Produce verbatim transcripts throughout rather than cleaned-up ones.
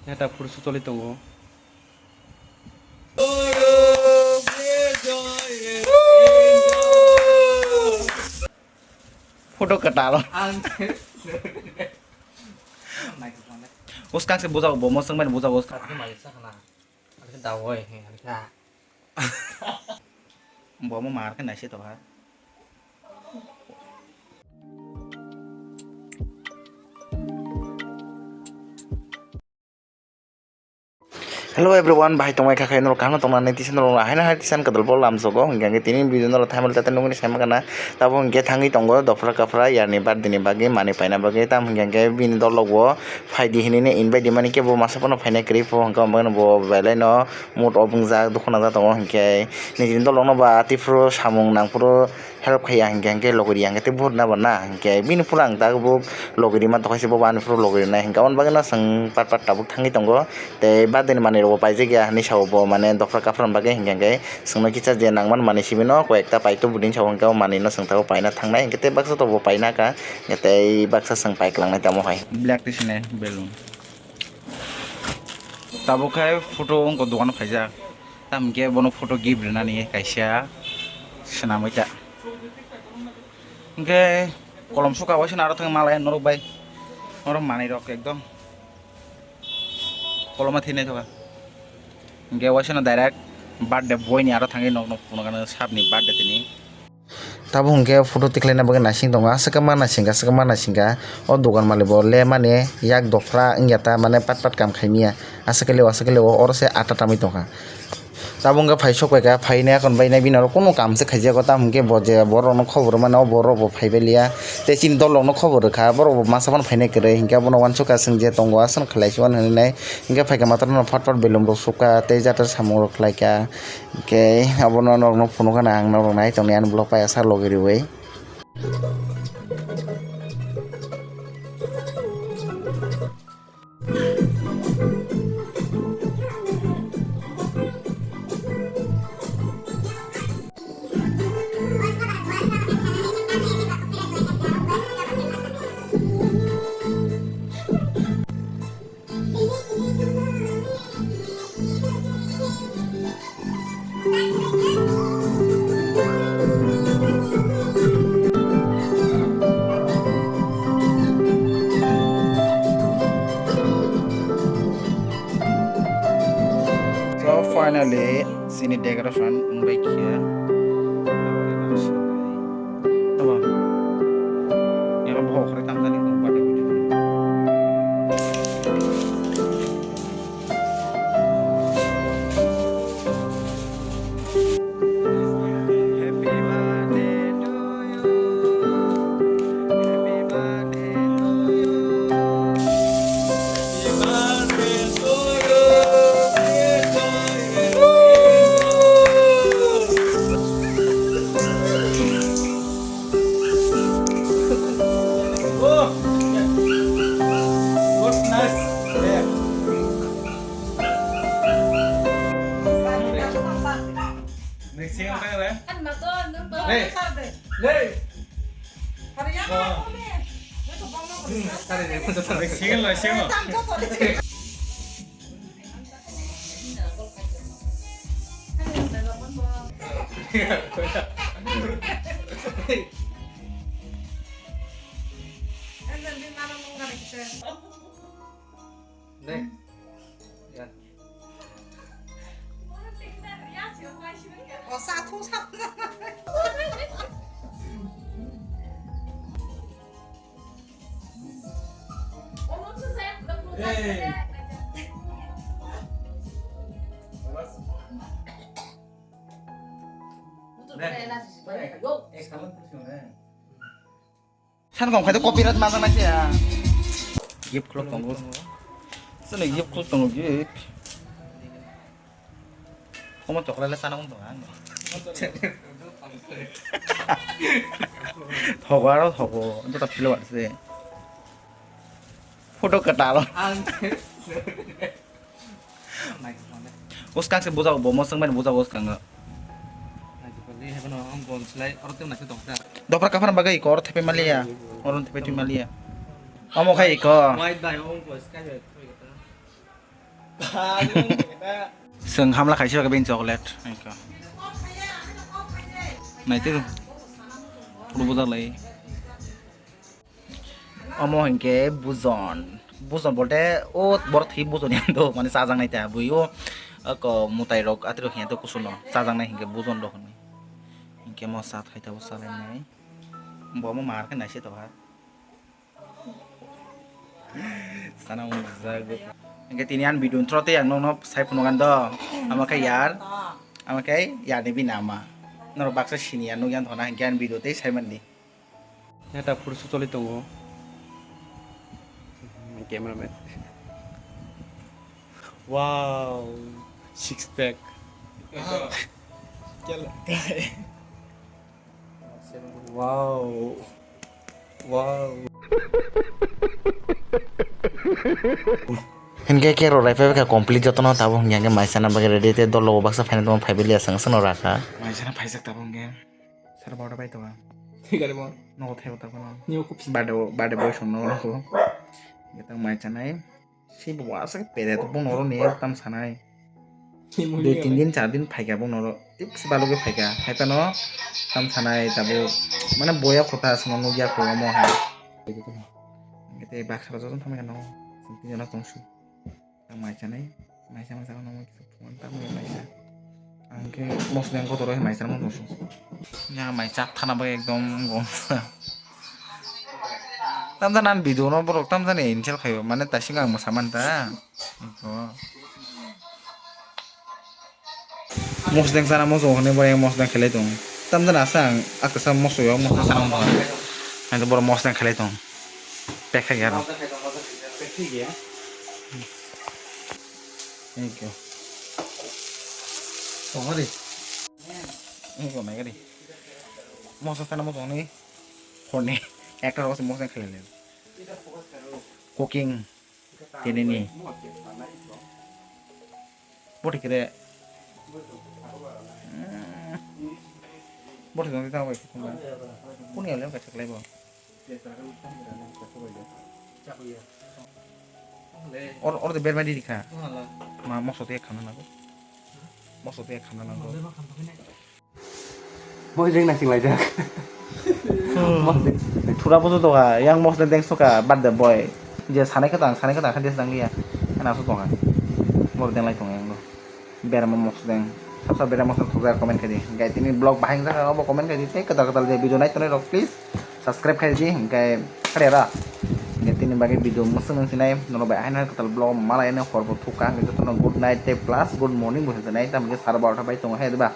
Neta phuru sucholi tongo. Photo kwtal. Ang se. Uskang se bujao, bo mosong bai bujao uskang. Ang se mai sakna. Ang se dawai, he, ang se. Bo mo mar khe naisi to ha. Hello everyone, bahai tongmai kha khe norok kaham tongna nai tisa norok haino hai tisa kwdal bo lamsogo, hingkha khe tini video norok thaimali tata nungni saima kana. Tabo hingkhe thangwi tongo dophra kaphra yarni birthday ni bagwi manwi paina bagwi, tamo hingkha khe bini dolok bo phaidi hinwi invite di mani khe bo masa phano phainai kwrwi pho, hingkha omo bo belai no mood off wngjak, dukhu nangjak tongo, hingkhe nini dolok no ba tei phuru samung nang phuru help khaiya hingkhe, hingkhe logori ya hingkhe tei buhur na ba na hingkhe bini phuru ang tabuk logori ma tokhaise bo ani phuru logori nai hingkhe aboni bagwi no chwng pat pat tabuk thangwi tongo tei birthday ni manwi rok bo paijak ya hinwi sao bo mane dophra kaphra ni bagwi hingkhe, hingkhe chwngno kisa je nangmani manwi simi no koi ekta paito budin sao hingkhe o manwi no chwng tabuk paina thangnai hingkhe tei baksa tok bo paina kha hingkhe tei baksa chwng pai kwlangnai tamo hai. Black tei sini balloon. Tabuk khe photo wngkha dogano phaijak. Tamo khe bono photo gift rwnani kaisa swnamwi ta. Hingkhe kolom suka waisa aro thang malai norok bai. Norok manwi rok ekdom koloma thwi naithoka. Hingkhe waisa no direct birthday boy ni aro thangwi nok nok phunukgano sabni birthday tini. Tabuk hwnkhe photo tikhlaina bagwi naising tongo, aswk ma naisingkha, aswk ma naisingkha. O dogan malik bo le mani yak dophra wngya ta, mane pat pat kam khaimya, aswk le aswk le oro se ata tamwi tongkha. Tabuk hwnkhe phai sok paikha, phainai akhon bai nai bini oro kunu kam se khaijak, tamo hwnkhe bo je borok rokno khobor rwmani o borok bo phaibai liya, tei chini dol rokno khobor rwkha, borok bo masa phano phainai kwrwi, hinkhe abono uansukha chwng je tongo aswk khlai se uan hinwi nai, hinkhe phaikha matwrwno phat phat belum rok sukha tei jata samung rok khlaikha. Hwnkhe abono norokno phunukgana ang norok nai tongni ani vlog pai aswk logi riui. So finally, chini decoration wngbai khe. Tamo? Eba bohok khoroktham jani tong bade. Oh, what nice. Yeah. Next thing apa ya? Lei. Lei. Next thing lah, thing lah. Next. Ya. San kong khai to copyright ma jang nai se ya. Gift khulok tongo. Sini gift khulok tongo gift. Omo chocolate le sana ung tongo ang. Thogo aro thogo. Joto philo se. Photo kwtal. Ang. Uskang se bujao, bo mosong bai bujao uskang o. Dopra kaphar bagwi iko, oro thepai maliya. Oro thepai twi maliya. Omo khai iko. White bai, omo ko sky bai. Chwng hamla khaisi bagwi bini chocolate. Naitwi rw. Phuru bujak lai. Omo hinkhe bujon. Bujon bolte o borok thwi bujon ya do, mane chajaknai ta bui o, ako mwtai rok atwi rok hiya do kusuno chajaknai hinkhe bujon rok hinwi. Hinkhe mo chat khai ta bo chalainai. Bo omo mar khe naisi to ha. Sana mungjago. Hinkhe tini an video thro tei ang nokno sai phunuk an do. Ama khe yar. Ama khe yar ni bini ama. Norok baksa sini ya nukya thona hinkhe an video tei sai mandi. Eta phuru sucholi tongo. Cameraman. Wow, six pack. Wow. Wow. Hinkhe khe rw rai phai kha complete jotono tabuk hinkhe maisana bagwi ready tei dol logo baksa phaina tongma phaibai liya chwng chwngno rakha. Maisana phaijak tabuk hinkhe. Sar borok bai tongo. Thik ari mo. Nogo thaibo tabuk no. Nio khup si. Bade bade boy song nogo nogo. Hinkhe tang maisanai. Si bo aswk pede to bono oro ni tam sanai. Dui tin din char din phaikha bono oro. Tei kisa balugwi phaikha. Hai phano tam sanai tabuk. Mane boya kota aswkno nukya kho omo hai. Tei baksa rok jotono thamwi kha no. Chwng tin jona tongsu. Tang mai chanai, mai chama chama nangma kisa phone tamo mai cha. Ang khe mosdeng kotor hai mai chama tongsu. Ya mai cha thana bai ekdom gom. Tamjani an video no borok tamjani insult khaio, mane taising ang mwsa man ta. Mosdeng chana muchungo hinwi boyang mosdeng khelai tong. Tamjani asa ang akasa moso yo mosdeng chana muchungo. Ang borok mosdeng khelai tong. Pek khe ya. Thank you. Tong di. Thank you, mai gari. Mosdeng chana muchungo ni. Hone. Ekta rok mosdeng khelai le. Cooking. Tini ni. Boti kere. Boti kere tamo bai. Kuni ale ka seklai bo. Or, or de berma di dikha. Ma moso te khana nago. Moso te khana nago. Mosdeng naising laijak. Mosdeng. Thura bujo toka, yang mosdeng deng soka, birthday boy. Je sanai khe tang, sanai khe tang, khe des dang liya. Ana so tonga. Mor deng lai tonga yang. Berma mosdeng. Sab sab berma mosdeng thokjak comment khe di. Gai tini vlog bahai wngkha obo comment khe di. Tei kwtal kwtal je video nai tonwi rok please. Subscribe khai di, hingke kare ra. Hingke tini bagwi video mwswk wng sinai, norok bai haino hai kwtal vlog malai ani hor bo thukha, hingke jotono good night tei plus good morning bo hinsinai, tamo khe sar barota bai tongo hai diba?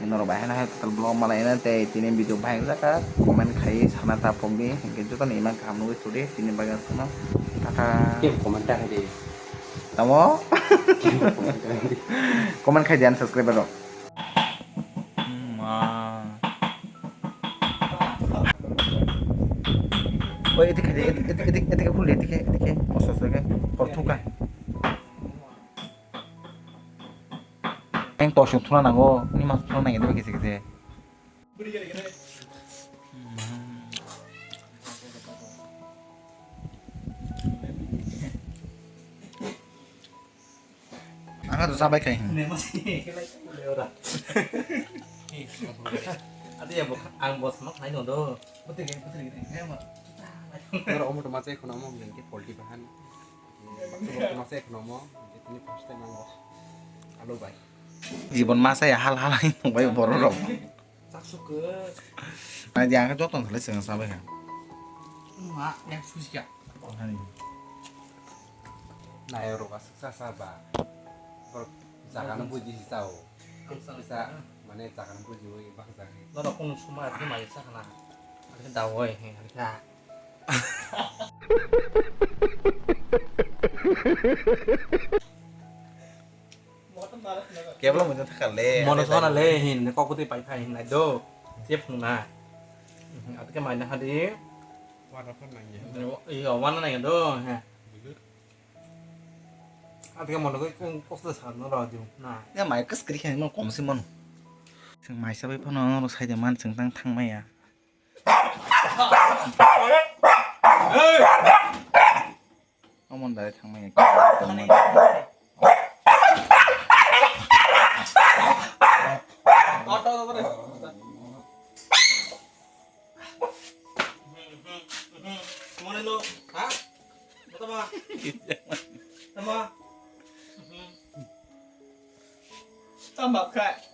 Norok bai haino hai kwtal vlog malai ani tei tini video bahai wng jaka, comment khai sana ta pokdi, hingke jotono iman kaham nugwi thudi, tini bagwi aswkno tata. Comment ta khai di. Tamo? Comment khai di ani subscriber rok. Ma. Oi, etik khaidi, etik, etik, etik, etik khuldi, etik, etik, oso, oso, etik, hor thukha. Eng tosong thuna nango, ni mas thuna nangi debe kisi kisi. Ang kha to chabai khai. Adi ya bo ang bo sama khai no do. Betul betul. Oro omo to machai khuna omo hingke polti bahan. Baksa bo machai khuna omo hingke tini first time ang bo. Alo bai. Jibon machai hal hal hai bai borok rok. Chak suk khe. Nai di ang khe joto no khlai chwng chabai kha. Ma, yang susi kha. Nai rok aswk cha cha ba. Borok jaga no buji si chao. Kisa mane jaga no buji oi bak jaga. Norok kunu suma ati mai sa khana. Ati dawai he ati kha. Kebla mujung thakar le. Mono sona le hin kok putui pai phai hin nai do. Tep phung na. Atke mai na hadi. Wana phone nang ya. Iyo wana nang do. He. Atke mono kok kok sa no ro ju na. Ya mai kas kri khan mo kom si mon. Sing mai sabai phano ro sai de man sing tang thang mai ya. Amon dai thang mai ya. Mone no, ha? Tama. Tama. Tama khai.